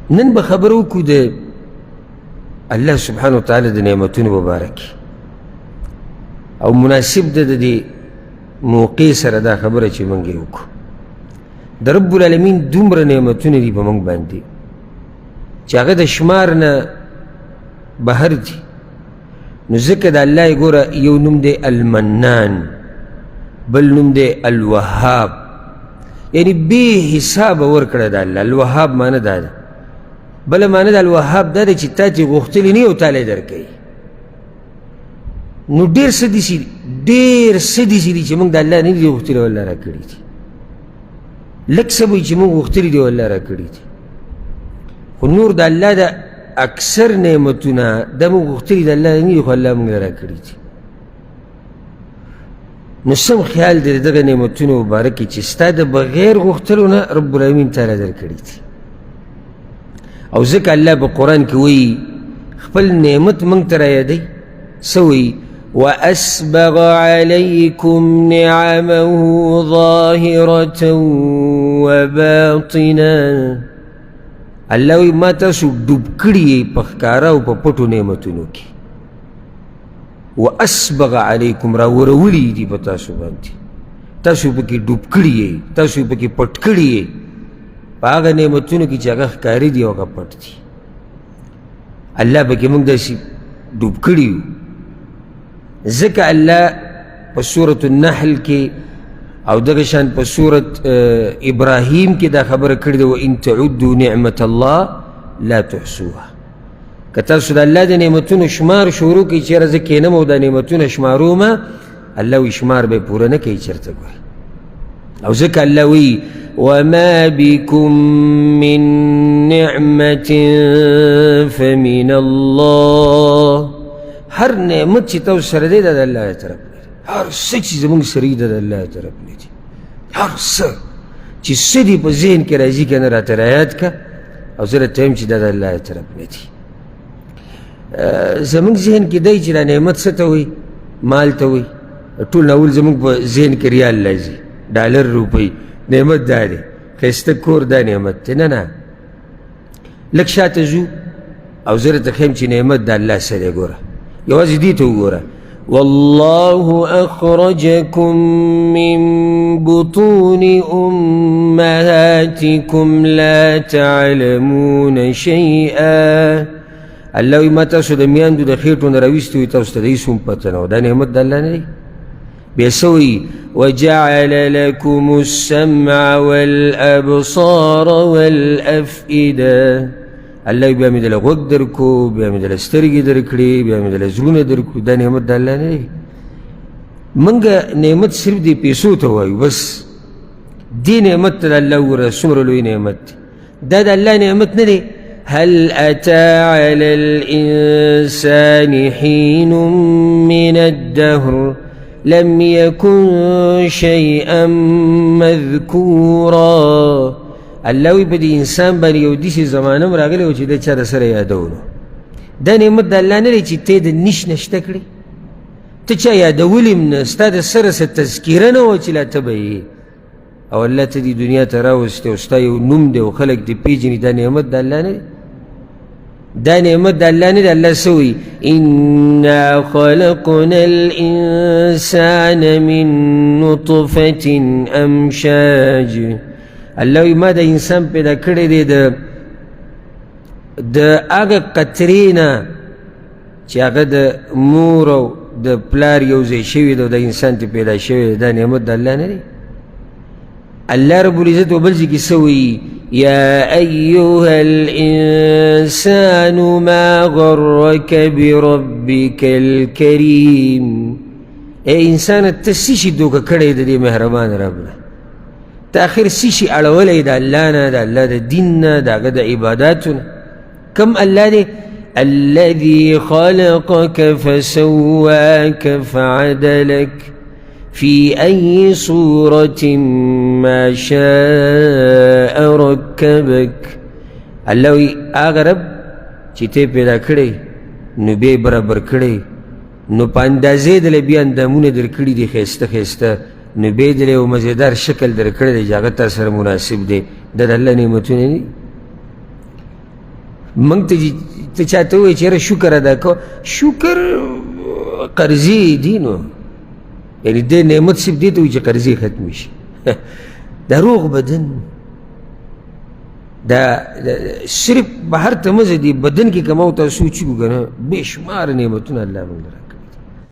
نن به خبره وکړو د الله سبحانه وتعالی د نعمتونو مبارک، او مناسب ده د دې موقع سره دا خبره چې موږ یې وکړو. د رب العالمین دومره نعمتونه دي په موږ باندې چې هغه د شمار نه بهر دي. نو ځکه د الله یې ګوره یو نوم دی المنان، بل نوم دی الوهاب، یعنی بې حسابه ورکړه د الله. الوهاب معنی دا ده. بله معنی د الوهاب دا ده چې تا چې غوښتلي نه او تا له یې درکوي. نو ډېر څه داسې ډېر څه داسې دي چې موږ د الله نه دي غوښتلي او الله راکړي دي. لږ څه به وي چې موږ غوښتلي دي او الله راکړي دي، خو نور د الله د اکثر نعمتونه دا موږ غوښتلي د الله نه دي، خو الله موږ له راکړي دي. نو سم خیال دی دغه نعمتونو مبارکې چې ستا د بغیر غوښتلو نه رب العالمین تا له درکړي دي. او ځکه الله په قرآن کې وایي خپل نعمت موږ ته رایادوي. څه وایي؟ وأسبغ عليكم نعمه ظاهرة وباطنة. الله وایي ما تاسو ډوب کړي یئ په ښکاره او په پټو نعمتونو کې. وأسبغ عليكم، راورولي دي په تاسو باندې، تاسو پکې ډوب کړي یئ، تاسو پکې پټ کړي یئ په هغه نعمتونو کې چې هغه ښکاري دي او هغه پټ دي. الله پکې موږ داسې ډوب کړي یو. ځکه الله په سورة النحل کې او دغه شان په سورة ابراهیم کې دا خبره کړې ده، وان تعدوا نعمت الله لا تحصوها. که تاسو د الله د نعمتونو شمار شروع کړئ، چېرې زه کښېنم او دا نعمتونه شماروم، الله وایي شمار به یې پوره نه کوي چېرته ګورئ. او ځکه الله وایي وما بكم من نعمة فمن الله. هر نعمت چې تاسو سره دی دا د الله طرف نه دی. هر څه چې زموږ سره دي دا د الله طرف نه دي. هر څه چې څه دي په ذهن کې راځي که نه راته رایاد که، او زه راته وایم چې دا د الله طرف نه دي. زموږ ذهن کې دی چې دا نعمت څه ته وایي؟ مال ته وایي. ټول نه اول زموږ په ذهن کې ریال راځي، ډالر، روپۍ، نعمت دا دی، ښایسته کور دا نعمت دی. نه نه، لږ شاته ځو او زه درته ښیم چې نعمت د الله څه دی. ګوره یوازې دې ته وګوره، والله أخرجكم من بطون أمهاتكم لا تعلمون شيئا. الله وایي ما تاسو د میندو د خېټو نه راویستي وي، تاسو ته د هېڅ هم پته نه وه. دا نعمت د الله نه دی. بیا څه وایي؟ وجعل لكم السمع والأبصار والأفئدة. الله بیا مې دله غوږ درکو، بیا مې دله سترګې درکړې، بیا مې دله زړونه درکړو. دا نعمت د الله نه دی. موږ نعمت صرف دې پیسو ته وایو، بس دې نعمت ته د الله وګوره څومره لوی نعمت دی. دا د الله نعمت نه دی. هل أتى على الإنسان حين من الدهر لم يكن شيئا مذكورا. الله وایي په دې انسان باندې یو داسې زمانه هم راغلې وه چې د چا د سره یادولو. دا نعمت د الله نه دی چې ته د نش نشته کړې، ته چا یادولي هم نه، ستا د سره څه تذکره نه وه چې لا ته به یې، او الله ته دې دنیا ته راوستې او ستا یو نوم دی او خلک دې پېژني. دا نعمت د الله نه دی. دا نعمت د الله نه دی. الله څه وایي؟ انا خلقنا الانسان من نطفة امشاج. الله وایي ما د انسان پیدا کړی دی د هغه قطرې نه چې هغه د مور او د پلار یو ځای شوی دی او د انسان ته پیدا شوی دی. دا نعمت د الله نه دی. الله رب العزت په بل ځای کې څه وایي؟ یا ایها الانسان ما غرک بربک الکریم. ای انسان ته څه شي دوکه کړی د دې مهربان رب نه؟ ته اخر څه شي اړولی د الله نه، د الله د دین نه، د هغه د عباداتو نه؟ کم الله دی؟ الذي خلقك فسواك فعدلك في أي صورة ما شاء ركبك. الله وایي هغه رب چې ته پیدا کړی نو بیا یې برابر کړی، نو په اندازې دله بیا اندامونه درکړي دي ښایسته ښایسته، نو بیا یې دله یو مزېدار شکل درکړی دی چې هغه تا سره مناسب دی. دا د الله نعمتونه دي. موږ ته ته چاته ووایې چې یاره شکر ادا کوه، شکر قرضې دي نو، یعنې دې نعمت صرف دې ته وایي چې قرضې ختمې شي. دا روغ بدن دا صرف بهر ته مه ځه، دې بدن کې که ما او تا سوچ وکړو که نه، بې شماره نعمتونه الله موږ له راکړي.